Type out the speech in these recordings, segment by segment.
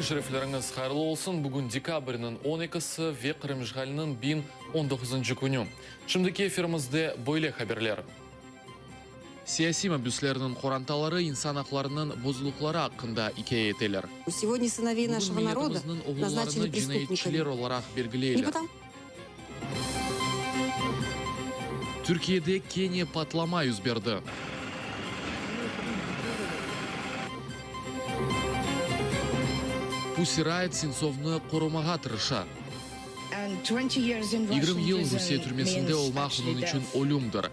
Kün şerifleriñiz hayırlı olsun! Bugün dekabrniñ on ekisi ve Qırım işğaliniñ 1019-ncı künü. Şimdiki efirimizde böyle haberler. Siyasiy mabüslerniñ qorantaları insan aqlarınıñ bozuluvları aqqında ikâye eteler. Bugün milletimizniñ oğullarını cinayetçiler olaraq belgileyler. Türkiyede kene patlama yüz berdi. Pussy Riot Sentsovnı qorumağa tırışa. 20 yıl Rusiye türmesinde olmaq onıñ içün ölümdir.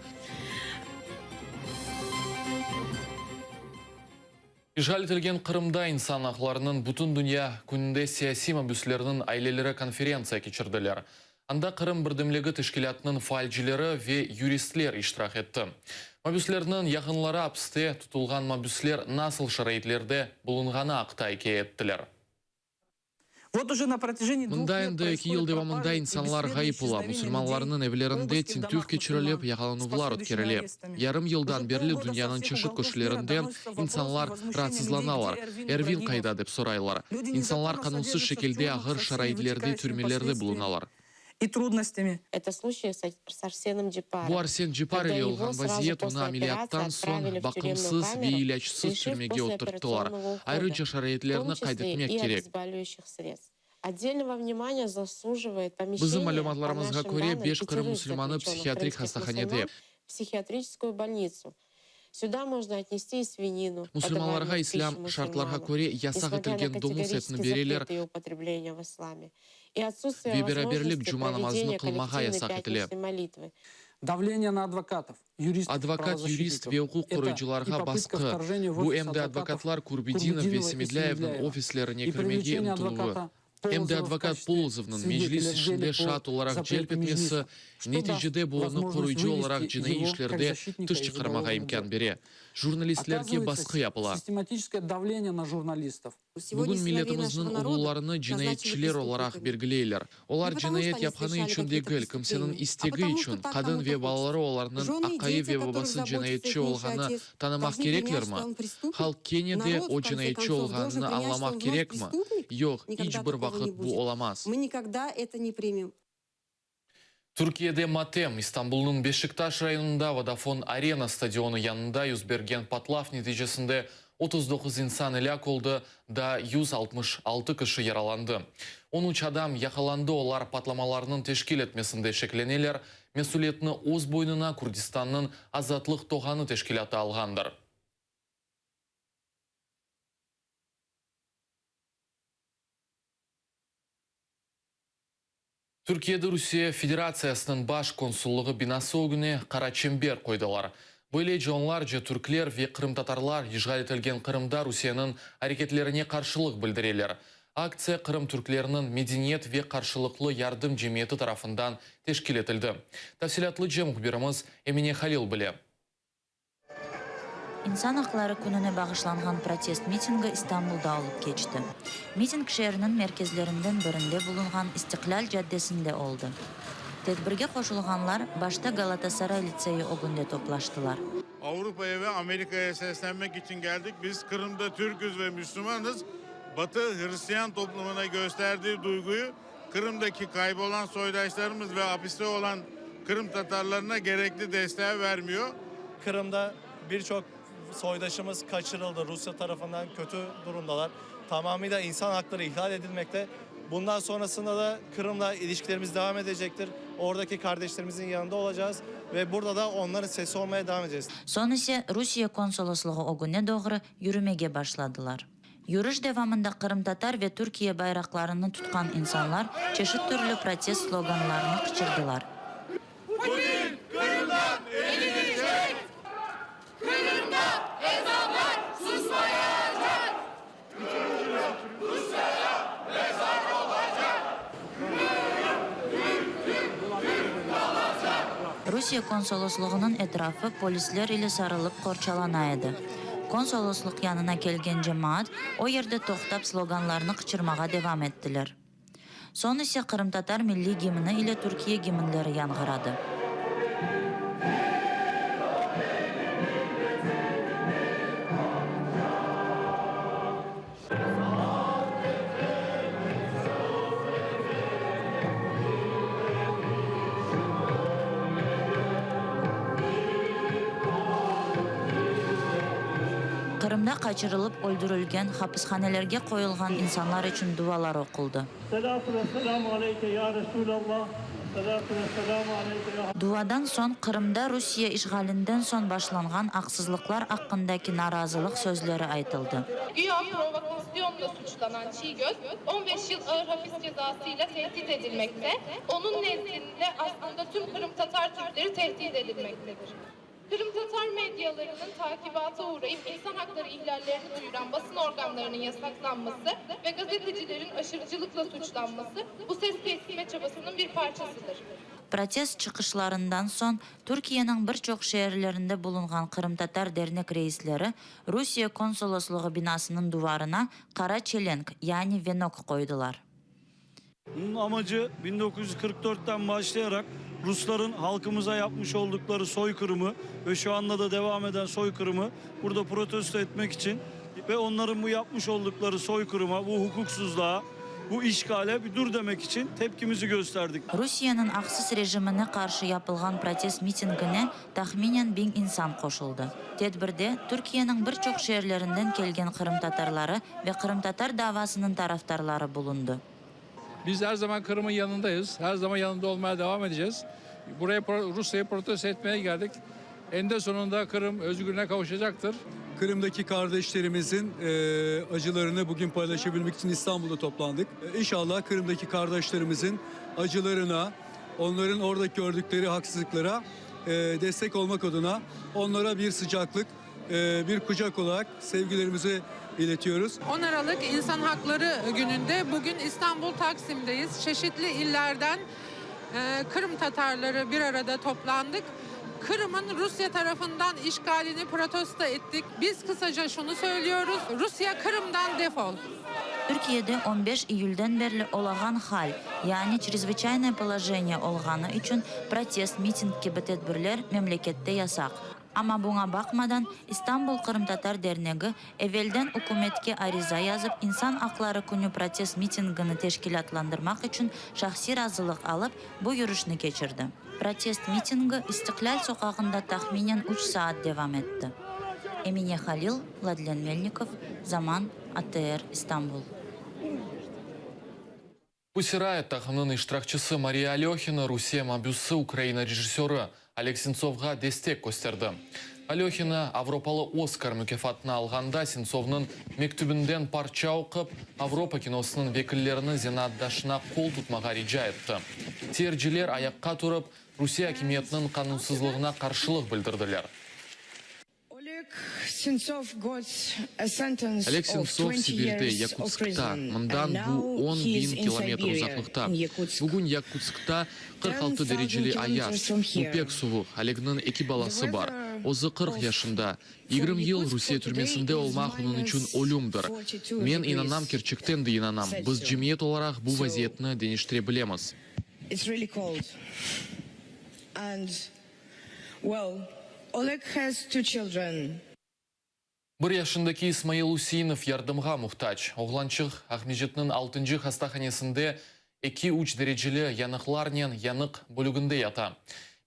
İşğal etilgen Qırımda insan aqlarınıñ Bütündünya kününde siyasiy mabüslerniñ aileleri konferentsiya keçirdiler. Anda Qırım birdemligi teşkilâtınıñ faalcileri ve yuristler iştirak etti. Mabüslerniñ yaqınları apiste tutulğan mabüsler nasıl şaraitlerde bulunğanı aqta ikâye ettiler. Mında endi eki yıl devamında insanlar ğayıp ola, musulmanlarnıñ evlerinde tintüv keçirilip, yaqalanuvlar ötkerile. Yarım yıldan berli dünyanıñ çeşit köşelerinden insanlar raatsızlanalar, Ervin qayda dep soraylar. İnsanlar qanunsız şekilde ağır şaraitlerde türmelerde bulunalar. Bu Arsen Cepar ile olğan vaziyet, onı ameliyattan soñ baqımsız ve ilâcsız türmege oturttılar. Ayrıca şaraitlerni qayd etmek kerek. Bizim malümatlarımızğa köre, beş Qırım musulmanı psihiatrik hastahanede. Musulmanlarğa islâm şartlarğa köre yasaq etilgen domuz etini bereler ve beraberlik cuma namazını qılmağa yasaq etile. Advokat, yurist ve uquq qoruyıcılarğa basqı, bu em de advokatlar Kurbedinov ve Semedlâyevniñ ofislerine kirmege ıntıluvı. Em de advokat Polozovnıñ Meclis işinde şaat olaraq celp etmesi, neticede bu onı qoruyıcı olaraq cinaiy işlerde tış çıqarmağa imkân bere. Jurnalistlerge basqı yapıla. Bugün milletimizniñ oğullarını cinayetçiler olaraq belgileyler. Olar cinayet yapqanı içün degil, kimseniñ istegi içün, qadın ve balaları olarnıñ aqayı ve babası cinayetçi olğanı tanımaq kereklermi? Halq kene de o cinayetçi olğanını añlamaq kerekmi? Yoq, iç bir vaqıt bu olamaz. Türkiyede matem, İstanbulnıñ Beşiktaş rayonında Vodafone Arena stadionı yanında yüz bergen patlav neticesinde 39 insan elâk oldı, daa 166 kişi yaralandı. On üç adam yaqalandı, olar patlamalarnıñ teşkil etmesinde şekleneler. Mesüliyetni öz boynuna Kurdistannıñ Azatlıq Toğanı teşkilâtı alğandır. Türkiyede Rusiye Federatsiyasınıñ baş konsullığı binası ögüne qara çember qoydılar. Böylece onlarca türkler ve qırımtatarlar işğal etilgen Qırımda Rusiyeniñ areketlerine qarşılıq bildireler. Aktsiya Qırım türkleriniñ medeniyet ve qarşılıqlı yardım cemiyeti tarafından teşkil etildi. Tafsilâtlıca mühbirimiz Emine Halil bile. İnsan aqları kününe bağışlanğan protest mitingi İstanbulda olıp keçti. Miting şeerniñ merkezlerinden birinde bulunğan İstiqlâl caddesinde oldı. Tedbirge qoşulğanlar başta Galatasaray litseyi ögünde toplaştılar. Avrupaya ve Amerikaya seslenmek içün geldik. Biz Qırımda türküz ve müslümanız. Batı hristiyan toplumuna gösterdiği duyguyu Qırımdaki kaybolan soydaşlarımız ve apiste olan Qırım tatarlarına gerekli desteği vermiyor. Qırımda bir çoq soydaşımız qaçırıldı, Rusya tarafından kötü durumdalar. Tamamıyla insan aqları ihlal edilmekte. Bundan sonrasında da Qırımla ilişkilerimiz devam edecektir. Oradaki kardeşlerimizin yanında olacağız ve burada da onların sesi olmaya devam edeceğiz. Soñ ise Rusiye konsoloslığı ögüne doğru yürümege başladılar. Yürüş devamında qırımtatar ve Türkiye bayraqlarını tutqan insanlar çeşit türlü protest sloganlarını qıçırdılar. Putin, Qırımdan elini çek! Qırımda ezanlar susmayacaq! Rusyaya mezar olacaq! Qırım Türkniñ Türk qalacaq! Rusiye konsoloslığınıñ etrafı polisler ile sarılıp qorçalana edi. Konsoloslıq yanına kelgen cemaat o yerde toqtap sloganlarnı qıçırmağa devam ettiler. Soñ ise qırımtatar milliy gimni ile Türkiye gimnleri yañğıradı. Qırımda qaçırılıp öldürilgen, hapishanelerge qoyulğan insanlar içün dualar oquldı. Selâtu ve selâmu aleyke ya Resûlallah, selâtu ve selâmu aleyke ya. Duadan soñ Qırımda Rusiye işğalinden soñ başlanğan aqsızlıqlar aqqındaki narazılıq sözleri aytıldı. Güya provokasyonla suçlanan Çiygöz 15 yıl ağır hapis cezası ile tehdit edilmekte, onun nezdinde aslında tüm Qırımtatar Türkleri tehdit edilmektedir. Qırımtatar medyalarınıñ taqibata uğrayıp insan aqları ihlallerini duyuran basın organlarınıñ yasaqlanması ve gazetecilerin aşırıcılıqla suçlanması bu ses kesme çabasınıñ bir parçasıdır. Protest çıqışlarından soñ Türkiyeniñ bir çoq şeerlerinde bulunğan qırımtatar dernek reisleri Rusiye konsolosluğı binasınıñ duvarına qara çelenk, yani venok qoydılar. Bunun amacı 1944'ten başlayarak Rusların halkımıza yapmış oldukları soykırımı ve şu anda da devam eden soykırımı burada protesto etmek için ve onların bu yapmış oldukları soykırıma, bu hukuksuzluğa, bu işgale bir dur demek için tepkimizi gösterdik. Rusiyeniñ aqsız rejimine qarşı yapılğan protest mitingine tahminen biñ insan qoşuldı. Tedbirde Türkiyeniñ bir çoq şeerlerinden kelgen qırımtatarları ve qırımtatar davasınıñ tarafdarları bulundı. Biz er zaman Qırım'ın yanındayız, her zaman yanında olmaya devam edeceğiz. Buraya Rusya'yı protesto etmeye geldik. Eninde sonunda Kırım özgürlüğüne kavuşacaktır. Kırım'daki kardeşlerimizin acılarını bugün paylaşabilmek için İstanbul'da toplandık. İnşallah Kırım'daki kardeşlerimizin acılarına, onların orada gördükleri haksızlıklara destek olmak adına onlara bir sıcaklık, bir kucak olarak sevgilerimizi iletiyoruz. 10 Aralık İnsan Hakları Günü'nde bugün İstanbul Taksim'deyiz. Çeşitli illerden Kırım Tatarları bir arada toplandık. Kırım'ın Rusya tarafından işgalini protesto ettik. Biz kısaca şunu söylüyoruz. Rusya Kırım'dan defol. Türkiyede 15 iyülden berli olağan hal, yani çrezvıçaynoye polojeniye olğanı içün protest, miting kibi tedbirler memlekette yasaq. Amma buña baqmadan, İstanbul qırımtatar dernegi evelden ükümetke ariza yazıp, İnsan aqları künü protest mitingini teşkilâtlandırmaq içün şahsiy razılıq alıp, bu yürüşni keçirdi. Protest mitingi İstiqlâl soqağında tahminen üç saat devam etti. Emine Halil, Vladlen Melnikov, Zaman, ATR, İstanbul. Pussy Riot taqımınıñ iştirakçisi Mariya Alöhina Rusiye mabüsi Ukraina rejissörı Oleg Sentsovğa destek kösterdi. Alöhina Avropalı Oskar mukâfatını alğanda Sentsovnıñ mektübinden parça oqup, Avropa kinosınıñ vekillerini zenaatdaşına qol tutmağa rica etti. Seyirciler ayaqqa turıp, Rusiye akimiyetiniñ qanunsızlığına qarşılıq bildirdiler. Oleg Sentsov Sibirde, Yakutskta, mından bu 10.000 kilometr uzaqlıqta. Bugün Yakutskta 46 dereceli ayaz, bu pek suvuq. Olegniñ eki balası bar, özü 40 yaşında. Yigirmi yıl Rusiye türmesinde olmaq onıñ içün ölümdir. Men inanam, kerçekten de inanam, biz cemiyet olaraq bu vaziyetni deñiştire bilemiz. Well, Oleg has two children. Bir yaşındaki İsmail Useinov yardımğa muhtac. Oğlançıq Aqmescitniñ altıncı hastahanesinde eki-üç dereceli yanıqlarnen yanıq bölüginde yata.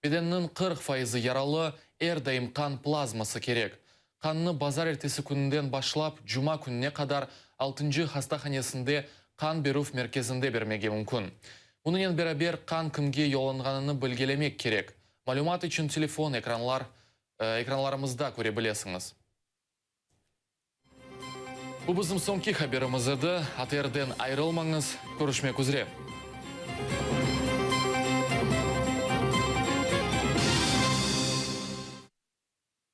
Bedeniniñ 40 fayızı yaralı, er daim qan plazması kerek. Qannı bazarertesi kününden başlap cuma kününe qadar altıncı hastahanesinde qan berüv merkezinde bermege mümkün. Bunınen beraber qan kimge yollanğanını bilgelemek kerek. Malümat içün telefon ekranlar ekranlarımızda köre bilesiñiz. Bu bizim soñki haberimiz edi. ATRden ayırılmañız. Körüşmek üzre.